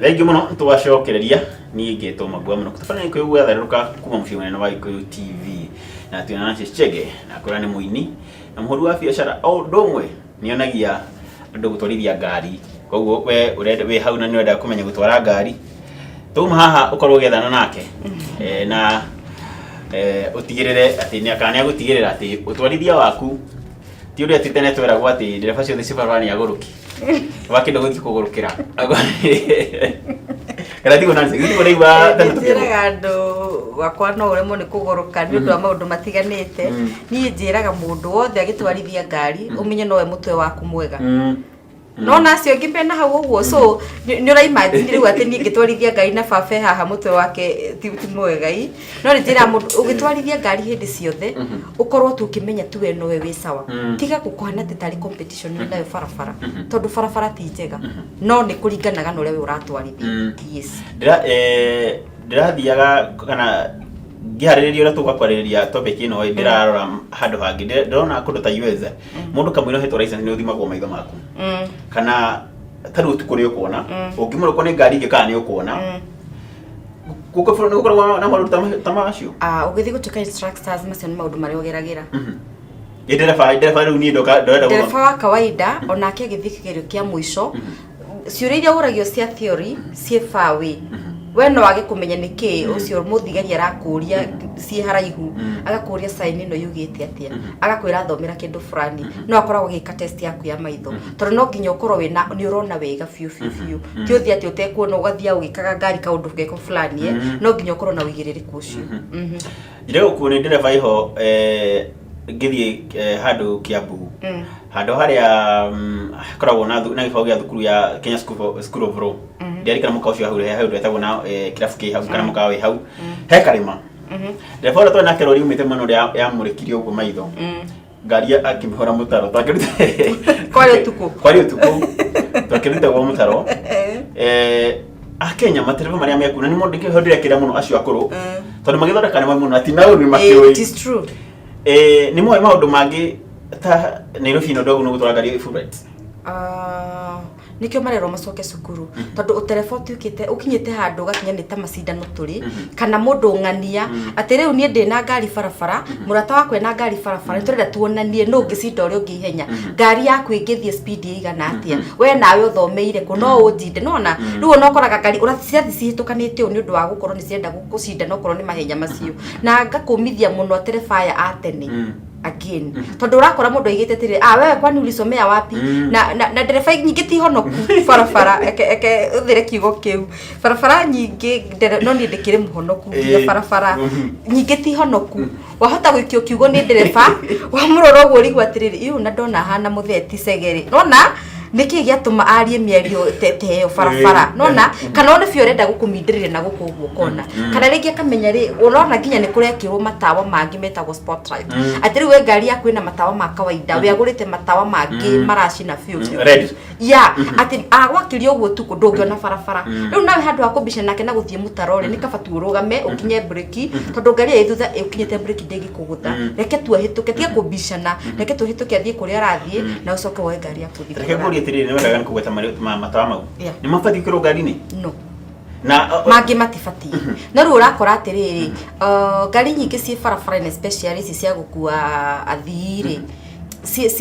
Thengiũ mũno twacokereria. Niĩ ngetwo Mangua mũno tũbana Gĩkũyũ gwatherũka kuma mũciĩ mũnene wa Gĩkũyũ TV, na twĩna Nancy Chege na kũrĩa nĩ mũini na mũhũri wa biacara, o ũndũ ũmwe nĩonagia andũ gũtwarithia ngari. Koguo we ũrenda wĩ hau na nĩ ũrenda kũmenya gũtwara ngari, twauma haha ũkorwo ũgĩethana nake na ũtigĩrĩre atĩ nĩ kana nĩagũtigĩrĩra atĩ ũtwarithia waku ti ũrĩa ti tene tweragwo atĩ ndereba ciothe ciĩ barabara nĩ agũrũki wa kĩndũ gũthiĩ kũgũrũkĩra kana tiguo, Nancy? Tiguo ndaigua tene tũkĩrwo? Njĩraga andũ wakwa no ũremwo nĩ kũgũrũka nĩ ũndũ wa maũndũ matiganĩte. Niĩ njĩraga mũndũ wothe agĩtwarithia ngari, ũmenye nowe mũtwe waku mwega. No na acio angĩ mena hau ũguo, so nĩ ũraimagine rĩu atĩ niĩ ngĩtwarithia ngari na baba e haha mũtwe wake ti mwega i. No nĩ njĩraga mũndũ ũgĩtwarithia ngari hĩndĩ ciothe ũkorwo tu ũkĩmenya tu we nowe wĩ sawa. Tiga gũkũhana atĩ tarĩ competition wĩ nayo barabara, tondũ barabara ti njega, no nĩ kũringanaga na ũrĩa we ũratwarithia. Yes. Ndĩrathiaga kana ngĩharĩrĩria ũrĩa tũgũka kwarĩrĩria topic ĩno ĩ, ndĩrarora handũ hangĩ. Ndĩrona kũndũ ta US, mũndũ kamũira ũhetwo license nĩ ũthimagwo maitho maku, kana ta rĩu ũtukũ nĩ ũkuona, ũngĩmũrĩkwo nĩ ngari ingĩ kana nĩ ũkuona. Gũkũ bũrũri nĩ gũkoragwo na maũndũ ta macio? Ah, ũgĩthiĩ gũtuĩka instructors, macio nĩ maũndũ marĩa ũgeragĩra. Ĩ ndereba rĩu niĩ ndoka ndorenda ndereba wa kawaida onake agĩthiĩ kĩgerio kĩa mũico, ciũria iria ũragio cia theory ciĩ fawe, we no wage kũmenya nĩ kĩ ũcio mũthigari arakũria ciĩ haraihu. Agakũria sign ĩno yugĩte atĩa, agakwĩra thomera kĩndũ fulani. No akoragwo agĩka test yaku ya maitho, tondũ no nginya ũkorwo wĩna nĩ ũrona wega biũ biũ biũ, ti ũthiĩ atĩ ũtekuona ũgathiĩ ũgĩkaga ngari kaũndũ geko fulani. No nginya ũkorwo na ũigĩrĩrĩku ũcio. Njĩra gũkuo nĩ ndereba iho, ngĩthiĩ handũ Kiambu, handũ harĩa hakoragwo na gĩbaũ gĩa thukuru ya Kenya School of Law. Ndiarikana mũkawa ũcio hau, he handũ hetagwo na kĩrabu kĩ hau kana mũkawa wĩ hau he karĩma. Ndereba ũrĩa twarĩ nake rori umĩte mwena ũrĩa yamũrĩkirie ũguo maitho, ngari akĩmĩhũra mũtaro twakĩruta. Kwarĩ ũtukũ? Kwarĩ ũtukũ, twakĩrutagwo mũtaro. Akenya matereba marĩa mekuo na nĩ mũndũ ndĩrekĩra mũno acio akũrũ, tondũ magĩthondeka nĩ mũno ati na nĩ makĩũĩ. It is true. Nĩ moĩ maũndũ mangĩ ta Nairobi ĩno ndogu nĩ gũtwara ngari full rights. Ah, nĩkĩo marerwo macoke cukuru, tondũ ũtereba ũtuĩkĩte ũkinyĩte handũ ũgakinya nĩ ta macindano tũrĩ kana mũndũ ng'ania atĩ rĩu niĩ ndĩ na ngari barabara, mũrata wakwa ena ngari barabara, nĩ tũrenda tuonanie nũ ũngĩcinda ũrĩa ũngĩ ihenya, ngari yaku ĩngĩthiĩ speed ĩigana atĩa, we nawe ũthomeire kũ no ũnjinde nona. Rĩu ona ũkoraga ngari cirathiĩ cihĩtũkanĩte ũũ nĩ ũndũ wa gũkorwo nĩ cirenda gũcindana okorwo nĩ mahenya macio. Na ngakũmithia mũno atereba aya a tene again, tondũ ũrakora mũndũ aigĩte atĩrĩrĩ, "Ah, wewe kwani ulisomea wapi?" Na ndereba nyingĩ ti honoku barabara, eke ũthĩre kiugo kĩu, barabara nyingĩ no niĩ ndĩkĩrĩ mũhonoku nginya barabara nyingĩ ti honoku. Wahota gũikio kiugo nĩ ndereba, wamũrora ũguo ũrigwo atĩrĩrĩ, "Iũ na ndona ahana mũtheti cegere, nona nĩkĩ gĩatũma arie mĩario te ĩyo barabara?" Nona kana one biũ ũrenda gũkũmindĩrĩria na gũkũ ũguo kona, kana rĩngĩ akamenya rĩ ũrona nginya nĩ kũrekĩrwo matawa mangĩ metagwo spotlight, atĩ rĩu we ngari yaku ĩna matawa ma kawaida, we agũrĩte matawa mangĩ maracina biũ biũ. Red. Ya atĩ agwakĩria ũguo ũtukũ ndũngĩona barabara. Rĩu nawe handũ ha kũmbica nake na gũthiĩ mũtaro rĩ, nĩ kaba tu ũrũgame ũkinye breki, tondũ ngari ĩyo ĩ thutha ĩkinyĩte breki ndĩngĩkũgũtha. Reke tu ahĩtũke, tiga kũmbicana, reke tu ahĩtũke athiĩ kũrĩa arathiĩ na ũcoke woe ngari yaku ũthiĩ Reke kũrĩa ngũrie atĩrĩrĩ, nĩ wendaga nĩ kũgweta matawa mau, nĩ mabatiĩ gwĩkĩrwo ngari-inĩ? No. Na mangĩ matibatiĩ. No rĩu ũrakora atĩrĩrĩ, ngari nyingĩ ciĩ barabara-inĩ, especially ici cia gũkua athii rĩ,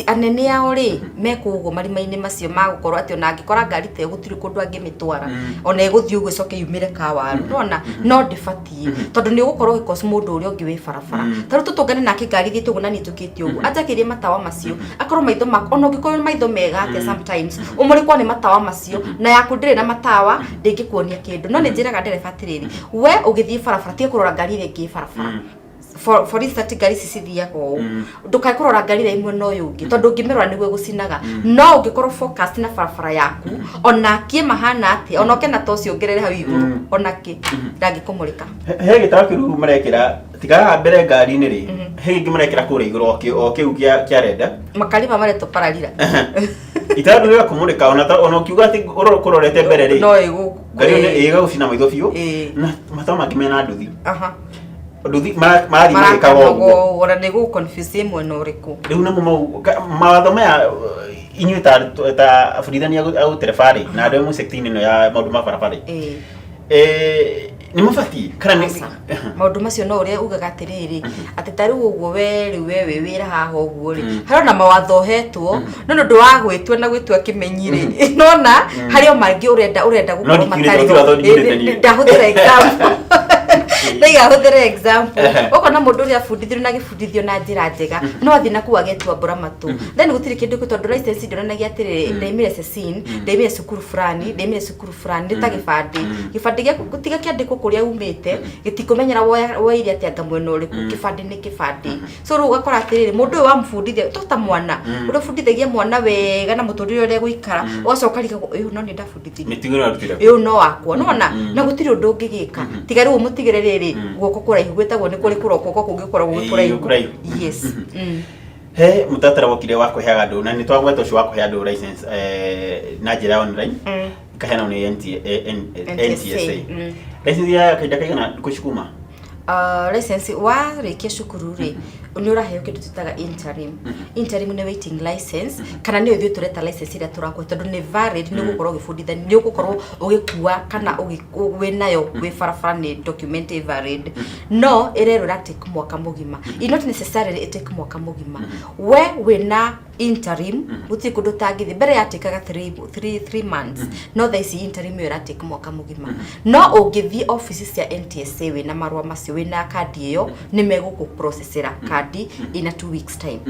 anene ao rĩ mekũu ũguo marima-inĩ macio ma gũkorwo atĩ ona angĩkora ngari ta ĩyo gũtirĩ kũndũ angĩmĩtwara, ona ĩgũthiĩ ũguo ĩcoke yumĩre kawaru nona. No ndĩbatiĩ, tondũ nĩ ũgũkorwo ũgĩkoci mũndũ ũrĩa ũngĩ wĩ barabara. Ta rĩu tũtũngane nake ngari ithiĩte ũguo na niĩ njũkĩte ũguo, anjakĩrie matawa macio, akorwo maitho maku, ona ũngĩkorwo maitho mega atĩa, sometimes ũmũrĩkwo nĩ matawa macio, na yaku ndĩrĩ na matawa, ndĩngĩkuonia kĩndũ. No nĩ njĩraga ndereba atĩrĩrĩ, we ũgĩthiĩ barabara tiga kũrora ngari ĩrĩa ĩngĩ ĩ barabara. For instance, ngari ici cithiaga ũũ, ndũkae kũrora ngari ĩrĩa ĩmwe na ũyũ ũngĩ, tondũ ũngĩmĩrora nĩguo ĩgũcinaga. No ũngĩkorwo focus na barabara yaku, ona kĩ mahana atĩa, ona ũke na toci ongerere hau igũrũ, ona kĩ ndangĩkũmũrĩka. He gĩtawa kĩu marekĩra tigaga mbere ngari-inĩ rĩ, he gĩngĩ marekĩra kũrĩa igũrũ o kĩu kĩa renda. Makarima maretwo pararira. Itara rĩu rĩgakũmũrĩka ona ũkiuga atĩ kũrorete mbere rĩ, no ĩgũ ngari ĩyo ĩgagũcina maitho biũ. Na matawa mangĩ mena nduthi, nduthi marathiĩ magĩkaga ũguo. Ona nĩ gũ confuse mwena ũrĩkũ. Rĩu namo mau mawatho maya. Inyuĩ ta abundithania a gũtereba rĩ, na andũ amwe sector-inĩ ĩno ya maũndũ ma barabara rĩ, nĩ mabatiĩ kana nĩ Aca. Maũndũ macio no ũrĩa ugaga atĩrĩrĩ, atĩ ta rĩu ũguo we rĩu we wĩ wĩra haha ũguo rĩ, harĩ ona mawatho ũhetwo, no nĩ ũndũ wa gwĩtua na gwĩtua kĩmenyi rĩ, nona harĩ o mangĩ ũrenda No gũkorwo ndikiurĩte, matarĩ gũtirĩ ho. watho ndikiurĩte niĩ. Ndahũthĩra example, ndaiga hũthĩre example, ũkona mũndũ ũrĩa abundithirio na agĩbundithio na njĩra njega, no athiĩ na kũu agetua mbũra matũ, then gũtirĩ kĩndũ kĩ, tondũ license ndĩonanagia atĩrĩrĩ, ndaimire Cesin, ndaimire cukuru fulani, ndaimire cukuru fulani. Nĩ ta gĩbandĩ, gĩbandĩ gĩaku tiga kĩandĩkwo kũrĩa umĩte, gĩtikũmenyera woire atĩa nga mwena ũrĩkũ. Kĩbandĩ nĩ kĩbandĩ. So rĩu ũgakora atĩrĩrĩ, mũndũ ũyũ wamũbundithia to ta mwana ũrĩa ũbundithagia mwana wega na mũtũrĩre ũrĩa egũikara, ũgacoka rigagwo, "Ĩũ no nĩ ndabundithirie." Mĩtugo ĩno arutire. Ĩũ no wakwa nona na gũtirĩ ũndũ ũngĩgĩka tiga rĩu ũmũtigĩre rĩrĩ guoko kũraihu, gwĩtagwo nĩ kũrĩ kũroko guoko kũngĩ gũkoragwo gwĩ kũraihu. Kũraihu. Yes. He mũtaratara wokire wa kũheaga andũ, na nĩ twagweta ũcio wa kũhe andũ license na njĩra ya online, ikaheanwo nĩ NTSA. License ya kahinda kaigana kũcukuma? License warĩkia cukuru rĩ, nĩ ũraheo kĩndũ twĩtaga interim. Interim nĩ waiting license, kana nĩyo ithuĩ tũreta license ĩrĩa tũrakũhe, tondũ nĩ valid, nĩ ũgũkorwo ũgĩbundithania, nĩ ũgũkorwo ũgĩkua kana wĩ nayo wĩ barabara, nĩ document ĩ valid, no ĩrerwo ĩra take mwaka mũgima. I not necessarily ĩtake mwaka mũgima. We wĩna interim, gũtirĩ kũndũ ũtangĩthiĩ. Mbere yatĩkaga 3 months, no thaa ici interim ĩyo ĩratake mwaka mũgima. No ũngĩthiĩ ofici cia NTSA wĩna marũa macio, wĩna kandi ĩyo, nĩ megũkũ processera kandi in a 2 weeks time.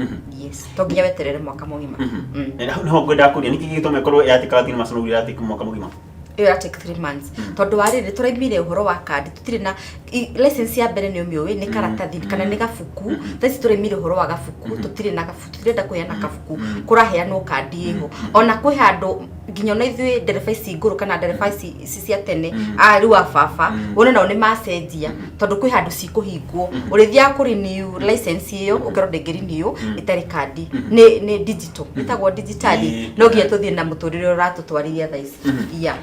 Yes, to nginya weterere mwaka mũgima. Nĩho ngwendaga kũria nĩkĩ gĩgĩtũma ĩkorwo yatĩkaga thĩinĩ macono ĩratĩka mwaka mũgima? Ĩyo ĩra take 3 months tondũ wa rĩrĩ, tũraimire ũhoro wa kandi, tũtirĩ na license ya mbere, nĩ ũmĩũĩ nĩ karatathi kana nĩ gabuku. Thaa ici tũraimire ũhoro wa gabuku, tũtirĩ na gabuku, tũtirenda kũheana gabuku, kũraheanwo kandi ĩho. Ona kwĩ handũ nginya ona ithuĩ ndereba ici ngũrũ kana ndereba ici cia tene, a rĩu a baba, wone nao nĩ macenjia, tondũ kwĩ handũ cikũhingwo, ũrĩthiaga kũ renew license ĩyo, ũkerwo ndĩngĩ renew ĩtarĩ kandi, nĩ digital, ĩtagwo digitally. No nginya tũthiĩ na mũtũrĩre ũratũtwarithia thaa ici, yeah.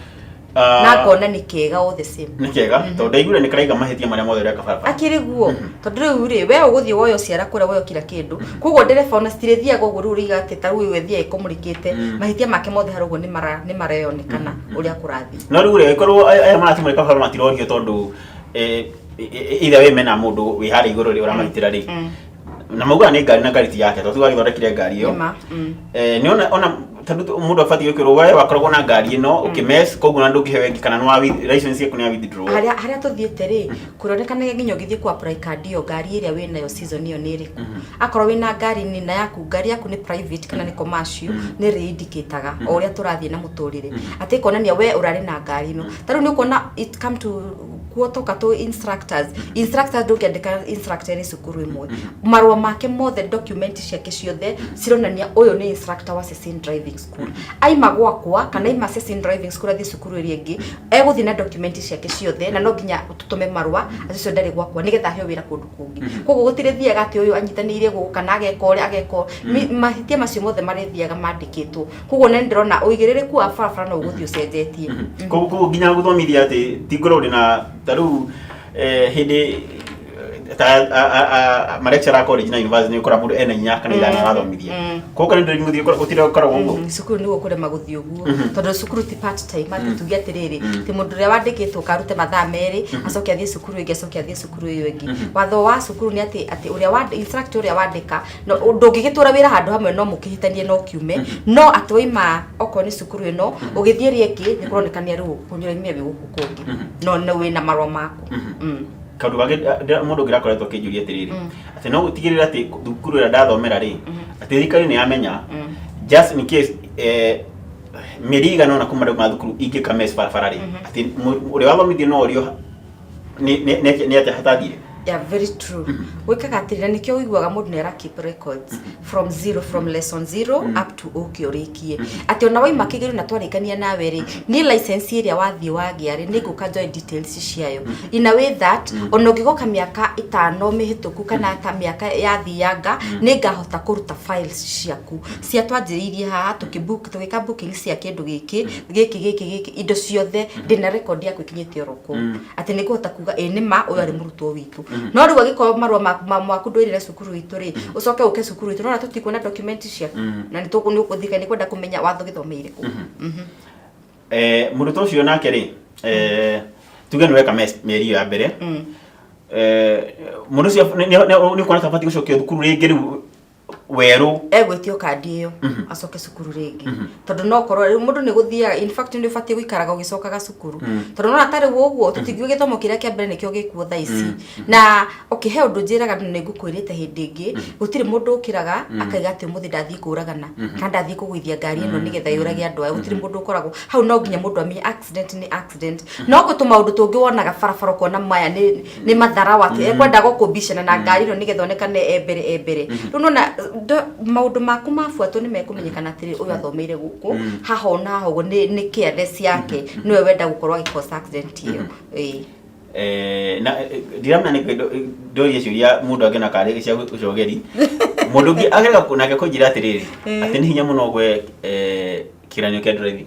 Na ngona nĩ kega all the same. Nĩ kega, tondũ ndaiguire nĩ karaiga mahĩtia marĩa mothe ũreka barabara. Akĩrĩ guo, tondũ rĩu rĩ, we ũgũthiĩ woyo ciara kũrĩa, woyo kila kĩndũ, koguo ndereba ona citirĩthiaga ũguo. Rĩu rĩiga atĩ ta rĩu ĩthiaga ĩkũmũrĩkĩte mahĩtia make mothe harĩa ũguo, nĩ mareyonekana ũrĩa kũrathiĩ. No rĩu rĩ, ĩkorwo aya maratimũrĩka barabara matirorio, tondũ either way mena mũndũ wĩ harĩa igũrũ rĩ ũramagitĩra rĩ, na maugaga nĩ ngari na ngari ti yake, tondũ wagĩthondekire ngari ĩyo. Nĩma. Nĩ ona tondũ mũndũ abatiĩ gwĩkĩrwo, we wakoragwo na ngari ĩno ũkĩmess, koguo na ndũngĩheo ĩngĩ, kana nĩ wa license yaku nĩ ya withdraw. Harĩa tũthiĩte rĩ, kũronekana nginya ũgĩthiĩ ku apply kandi ĩyo, ngari ĩrĩa wĩnayo season ĩyo nĩ ĩrĩkũ. Akorwo wĩna ngari nina yaku, ngari yaku nĩ private kana nĩ commercial, nĩ rĩ-indicataga o ũrĩa tũrathiĩ na mũtũrĩre, atĩ ĩkonania we ũrarĩ na ngari ĩno. Ta rĩu nĩ ũkuona it come to kuo toka tũ instructors, ndũngĩandĩka instructor ĩrĩ cukuru ĩmwe, marũa make mothe, document ciake ciothe cironania ũyũ nĩ instructor wa Cesin Driving School. Aima gwakwa kana aima Cesin Driving School athiĩ cukuru ĩrĩa ĩngĩ, egũthiĩ na document ciake ciothe, na no nginya tũtũme marũa atĩ ũcio ndarĩ gwakwa, nĩgetha aheo wĩra kũndũ kũngĩ. Koguo gũtirĩ thiaga atĩ ũyũ anyitanĩire gũkũ kana ageka ũrĩa ageka mahĩtia macio mothe marĩthiaga mandĩkĩtwo. Koguo nĩ ndĩrona ũigĩrĩrĩku wa barabara no ũgũthiĩ ũcenjetie. Koguo nginya gũthomithia atĩ ti ngorwo ndĩ na ta rĩu hĩndĩ ta ma lecturer college na university, nĩ ũkora mũndũ ena inya kana ithano arathomithia, koguo kana ndĩ gũthiĩ gũtirĩ gũkoragwo ũguo. Cukuru nĩguo kũrema gũthiĩ ũguo, tondũ cukuru ti part time, atĩ tuge atĩrĩrĩ, ti mũndũ ũrĩa wandĩkĩtwo karute mathaa 2, acoke athiĩ cukuru ĩngĩ, acoke athiĩ cukuru ĩyo ĩngĩ. Watho wa cukuru nĩ atĩ ũrĩa wa instructor ũrĩa wandĩka, no ndũngĩgĩtũra wĩra handũ hamwe, no mũkĩhĩtanie no kiume, no atĩ waima okorwo nĩ cukuru ĩno ũgĩthiĩ ĩrĩa ĩngĩ, nĩ kũronekania rĩu kũnyũraimire wĩ gũkũ kũngĩ, no nĩ wĩna marũa maku. Kaũndũ kangĩ mũndũ ũngĩ ũrakoretwo akĩnjũria atĩrĩrĩ, atĩ no gũtigĩrĩra atĩ thukuru ĩrĩa ndathomera rĩ, atĩ thirikari nĩ yamenya, just in case mĩeri ĩigana ũna kuma ndauma thukuru ingĩka mess barabara rĩ, atĩ ũrĩa wathomithio no ũrio nĩ atĩa hatathire. Yeah, very true. Gwĩkaga atĩrĩ, na nĩkĩo ũiguaga mũndũ nĩ ara keep records from zero, from lesson zero up to ũke ũrĩkie, atĩ ona waima kĩgerio na twarĩkania nawe rĩ, niĩ license ĩrĩa wathiĩ wagĩa rĩ, nĩ ngũka njoe details ciayo in a way that ona ũngĩgoka mĩaka 5 mĩhĩtũku kana ta mĩaka yathianga, nĩ ngahota kũruta files ciaku cia twanjĩrĩirie haha, tũkĩbook, tũgĩka booking cia kĩndũ gĩkĩ gĩkĩ gĩkĩ gĩkĩ, indo ciothe ndĩna record yaku ĩkinyĩte oro kũu, atĩ nĩ ngũhota kuga ĩ nĩ ma ũyũ arĩ mũrutwo witũ. No rĩu angĩkorwo marũa maku ndwĩrire cukuru itũ rĩ, ũcoke ũke cukuru itũ nona tũtikuona document ciaku na nĩ tũkũthika nĩ kwenda kũmenya watho gĩthomeire kũ. Mũrutwo ũcio nake rĩ, tuge nĩ weka mĩeri ĩyo ya mbere, mũndũ ũcio nĩ ũkuona ta abatiĩ gũcokio thukuru rĩngĩ rĩu werũ? Egwĩtio kandi ĩyo acoke cukuru rĩngĩ, tondũ no korwo rĩu mũndũ nĩ gũthiaga, in fact nĩ ũbatiĩ gũikaraga ũgĩcokaga cukuru, tondũ nona ta rĩu ũguo tũtingiuga gĩthomo kĩrĩa kĩa mbere nĩkĩo gĩkuo thaa ici. Na okay, he ũndũ njĩraga andũ, nĩ ngũkwĩrĩte hĩndĩ ĩngĩ, gũtirĩ mũndũ ũkĩraga akaiga atĩ ũmũthĩ ndathiĩ kũragana kana ndathiĩ kũgũithia ngari ĩno nĩgetha yũrage andũ aya. Gũtirĩ mũndũ ũkoragwo hau. No nginya mũndũ amenye accident nĩ accident. No gwĩ tũmaũndũ tũngĩ wonaga barabara ũkona maya nĩ matharaũ atĩ ekwendaga gũkũmbicana na ngari ĩno nĩgetha onekane e mbere e mbere. Rĩu nona maũndũ maku mabuatwo nĩ mekũmenyekana atĩrĩ, ũyũ athomeire gũkũ haha ona haha ũguo nĩ careless yake nĩwe wenda gũkorwo agĩ accident ĩyo. Ĩĩ. Na ndiramenya nĩkĩ ndoria ciũria mũndũ angĩona karĩ cia ũcogeri. Mũndũ ũngĩ agerega nake kũnjĩra atĩrĩrĩ, atĩ nĩ hinya mũno gwe kĩgeranio kĩa driving.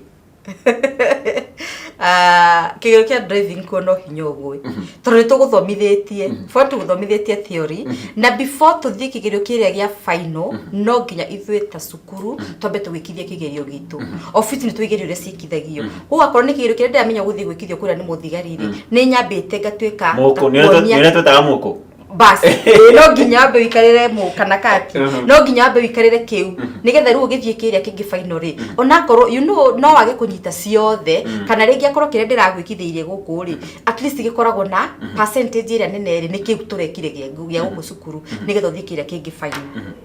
Ah, kĩgerio kĩa driving kuo no hinya ũguo, tondũ nĩ tũgũthomithĩtie, before tũgũthomithĩtie theory, na before tũthiĩ kĩgerio kĩrĩa gĩa final, no nginya ithuĩ ta cukuru twambe tũgĩkithie kĩgerio gitũ. Obici nĩ tũigerio iria ciĩkithagio, koguo akorwo nĩ kĩgerio kĩrĩa ndĩramenya gũthiĩ gwĩkithio kũrĩa nĩ mũthigari rĩ, nĩ nyambĩte ngatuĩka Mũkũ nĩ ũrĩa twĩtaga mũkũ. Basi no nginya wambe ũikarĩre mũ kana kati, no nginya wambe ũikarĩre kĩu nĩgetha rĩu ũgĩthiĩ kĩrĩa kĩngĩ final rĩ, onakorwo no wage kũnyita ciothe, kana rĩngĩ akorwo kĩrĩa ndĩragwĩkithĩirie gũkũ rĩ, at least gĩkoragwo na percentage ĩrĩa nene rĩ, nĩ kĩu tũrekire gĩa gũkũ cukuru nĩgetha ũthiĩ kĩrĩa kĩngĩ final.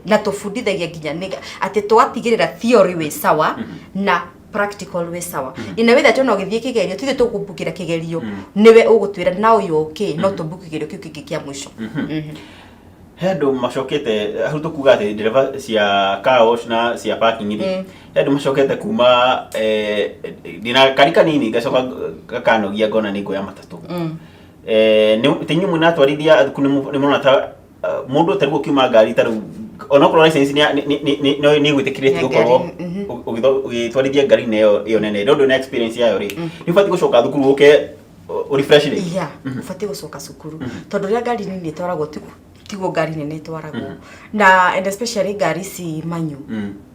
Na tũbundithagia nginya atĩ tũgatigĩrĩra theory wĩ sawa na practical wĩ sawa, in a way that ona ũgĩthiĩ kĩgerio tithuĩ tũgũbukĩra kĩgerio, nĩwe ũgũtwĩra now you okay, no tũbuke kĩgerio kĩu kĩngĩ kĩa mũico. He andũ macokete hau tũkuga atĩ ndereba cia car wash na cia parking rĩ, he andũ macokete kuma ndĩna kari kanini ngacoka gakanogia ngona nĩ nguoya matatũ. Nĩ ti inyuĩ mũnatwarithia thukuru, nĩ mũrona ta mũndũ ta rĩu ũkiuma ngari ta rĩu, onokorwo license nĩ ĩgwĩtĩkĩrĩtie Ya gũkorwo ngari, ũgĩtwarithia ngari-inĩ ĩyo nene, no ndũrĩ na experience yayo rĩ, nĩ ũbatiĩ gũcoka thukuru ũke ũrefresh rĩ? Yeah, ũbatiĩ gũcoka cukuru, tondũ ũrĩa ngari nini ĩtwaragwo tiguo ngari nene ĩtwaragwo, na and especially ngari ici manyu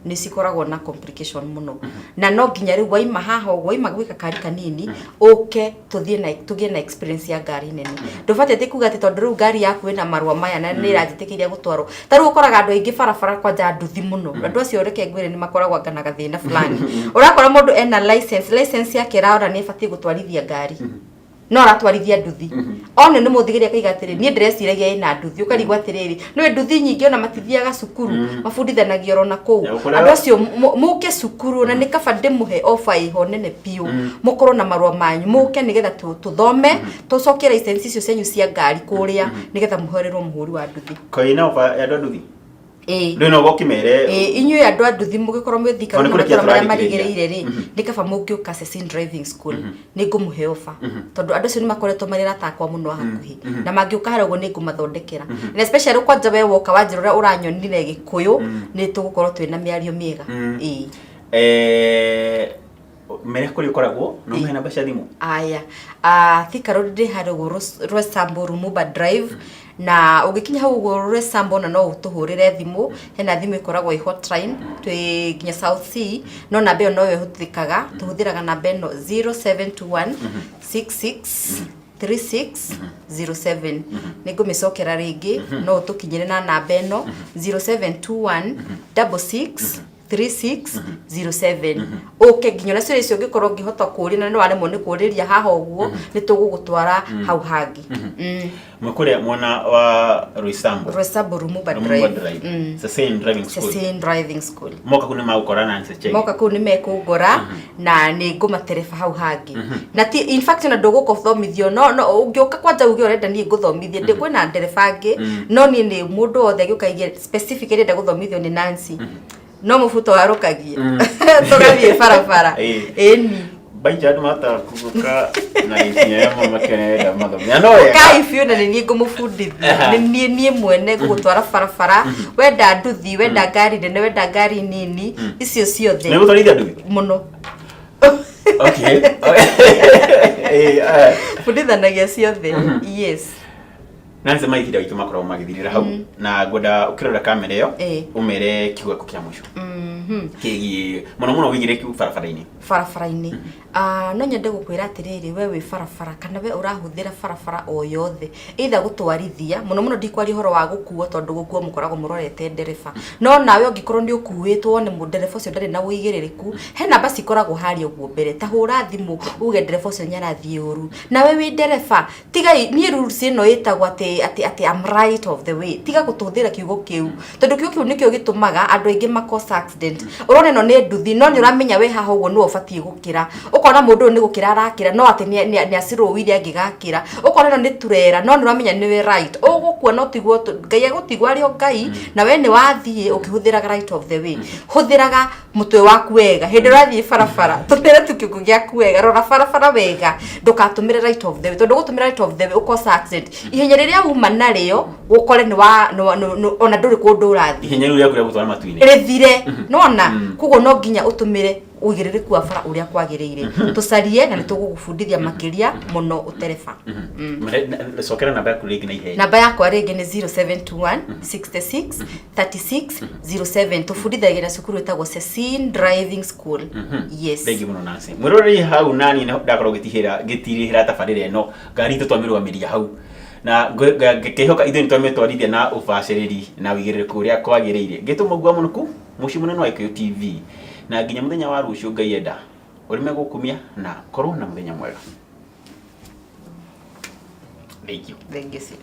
nĩ cikoragwo na complication mũno, na no nginya rĩu waima haha ũguo waima gwĩka kari kanini ũke tũthiĩ na tũgĩe na experience ya ngari nene. Ndũbatiĩ atĩ kuga atĩ tondũ rĩu ngari yaku ĩna marũa maya na nĩ ĩranjĩtĩkĩria gũtwarwo. Ta rĩu ũkoraga andũ aingĩ barabara kwanja nduthi mũno, andũ acio reke ngwĩre nĩ makoragwo anga na gathĩna fulani. Ũrakora mũndũ ena license yake ĩrarora nĩ ĩbatiĩ gũtwarithia ngari, no aratwarithia nduthi. One nĩ mũthigĩri akaiga atĩrĩ, niĩ ndĩreciragia ĩna nduthi. Ũkarigwo atĩrĩrĩ, nĩwe nduthi nyingĩ ona matithiaga cukuru, mabundithanagia oro na kũu. Ya, ũkũrĩa- Andũ acio mũke cukuru, na nĩ kaba ndĩmũhe ofa ĩho nene biũ, mũkorwo na marũa manyu, mũke nĩgetha tũthome, tũcokie license icio cianyu cia ngari kũrĩa nĩgetha mũhererwo mũhũri wa nduthi. Koina ofa ya andũ a nduthi? Ĩĩ. Rĩu no ũkĩmere. Ĩĩ, inyuĩ andũ a nduthi mũgĩkorwo mwĩ Thika Tondũ nĩ na kũrĩkia matũra marĩa tũrarĩkĩrĩria. marigĩrĩire rĩ, nĩ kaba mũngĩũka Cesin Driving School, nĩ ngũmũhe ofa, tondũ andũ acio nĩ makoretwo marĩ arata akwa mũno a hakuhĩ, na mangĩũka harĩa ũguo nĩ ngũmathondekera, na especially kwanja we woka wanjĩra ũrĩa ũranyonire Gĩkũyũ, nĩ tũgũkorwo twĩna mĩario mĩega. Ĩĩ. Mere kũrĩa ũkoragwo no mũhe namba cia thimũ. Aya, Thika Road ndĩ harĩa ũguo Roysambu Lumumba Drive, na ũngĩkinya hau ũguo Roysambu ona no ũtũhũrĩre thimũ. Hena thimũ ĩkoragwo ĩ hotline twĩ nginya South C, no namba ĩyo noyo ĩhũthĩkaga. Tũhũthĩraga namba ĩno 0721 66 3607. Nĩ ngũmĩcokera rĩngĩ, no ũtũkinyĩre na namba ĩno 0721 66 3607. Ũke nginya ona ciũria icio ũngĩkorwo ũngĩhota kũũria na nĩ waremwo nĩ kũũrĩria haha ũguo, nĩ tũgũgũtwara hau hangĩ. Mwĩ kũrĩa mwena wa Roysambu. Roysambu Lumumba Lumumba Drive. Drive. Cesin Driving School. Cesin Driving School. Moka kuu nĩ magũkora Nancy Chege. Moka kũu nĩ mekũngora na nĩ ngũmatereba hau hangĩ. Na ti in fact ona ndũgũka ũthomithio, no ũngĩũka kwanja uge ũrenda niĩ ngũthomithie, ndĩ kwĩna ndereba angĩ, no niĩ nĩ mũndũ wothe agĩũka aigue specifically enda gũthomithio nĩ Nancy, no mũbuto warũkagia tũgathiĩ barabara. Ĩni. Baija andũ mahota kũgũka na gĩkinya ya mama kĩrenda mathomithia no wega. Kai biũ, na nĩ niĩ ngũmũbundithia, nĩ niĩ mwene ngũgũtwara barabara, wenda nduthi, wenda ngari nene, wenda ngari nini, icio ciothe. Nĩ gũtwarithia nduthi? Mũno. Okay. Bundithanagia ciothe, yes. Nancy, mahinda witũ makoragwo magĩthirĩra hau, na ngwenda ũkĩrora kamera ĩyo, ũmere kiugo gĩaku kĩa mũico kĩgiĩ mũno mũno wĩigĩrĩki barabara-inĩ. Barabara-inĩ. Ah, no nyende gũkwĩra atĩrĩrĩ, we wĩ barabara kana we ũrahũthĩra barabara o yothe, either gũtwarithia, mũno mũno ndikwaria ũhoro wa gũkuo, tondũ gũkuo mũkoragwo mũrorete ndereba, no nawe ũngĩkorwo nĩ ũkuĩtwo nĩ ndereba ũcio ndarĩ na ũigĩrĩrĩku, he namba cikoragwo harĩa ũguo mbere, ta hũra thimũ uge ndereba ũcio nĩ arathiĩ ũru. Nawe wĩ ndereba, tigai niĩ rules ĩno ĩtagwo atĩ I'm right of the way. Tiga gũtũhũthĩra kiugo kĩu, tondũ kiugo kĩu nĩkĩo gĩtũmaga andũ aingĩ makosa accident. Ũrona ĩno nĩ nduthi, no nĩ ũramenya we haha ũguo nĩwe ũbatiĩ gũkĩra, ũkona mũndũ ũyũ nĩ gũkĩra arakĩra, no atĩ nĩ acirũwire angĩgakĩra. Ũkona ĩno nĩ turera, no nĩ ũramenya nĩwe right. Ũgũkua no tiguo Ngai agũtigwo arĩ o Ngai, na we nĩ wathiĩ ũkĩhũthĩraga right of the way. Hũthĩraga mũtwe waku wega hĩndĩ ĩrĩa ũrathiĩ barabara. Tũmĩra tu kĩongo gĩaku wega, rora barabara wega, ndũgatũmĩre right of the way, tondũ gũtũmĩra right of the way ũkosa accident. Ihenya rĩrĩa uma narĩo ũkore nĩ wa ona ndũrĩ kũndũ ũrathiĩ. Ihenya rĩu rĩaku rĩa gũtwara matu-inĩ rĩthire nona. Koguo no nginya ũtũmĩre ũigĩrĩrĩku wa bara ũrĩa kwagĩrĩire. Tũcarie na nĩ tũgũgũbundithia makĩria mũno ũtereba. Cokera namba yaku rĩngĩ na ihenya. Namba yakwa rĩngĩ nĩ 0721 66 36 07. Tũbundithagia na cukuru ĩtagwo Cecine Driving School, yes. Thengi mũno, Nancy. Mwĩroreri hau, nani ndakorwo ngĩtihĩra ngĩtirihĩra tabarĩra ĩno, ngari itũ twamĩrũgamĩria hau, na ngĩkĩhoka ithuĩ nĩ twamĩtwarithia na ũbacĩrĩri na ũigĩrĩrĩku ũrĩa kwagĩrĩire. Ngĩtwo Mũgua Mũnuku, mũciĩ mũnene wa Gĩkũyũ TV, na nginya mũthenya wa rũciũ Ngai enda, ũrĩme gũkumia na korwo na mũthenya mwega. Thank you. Thank you, sir.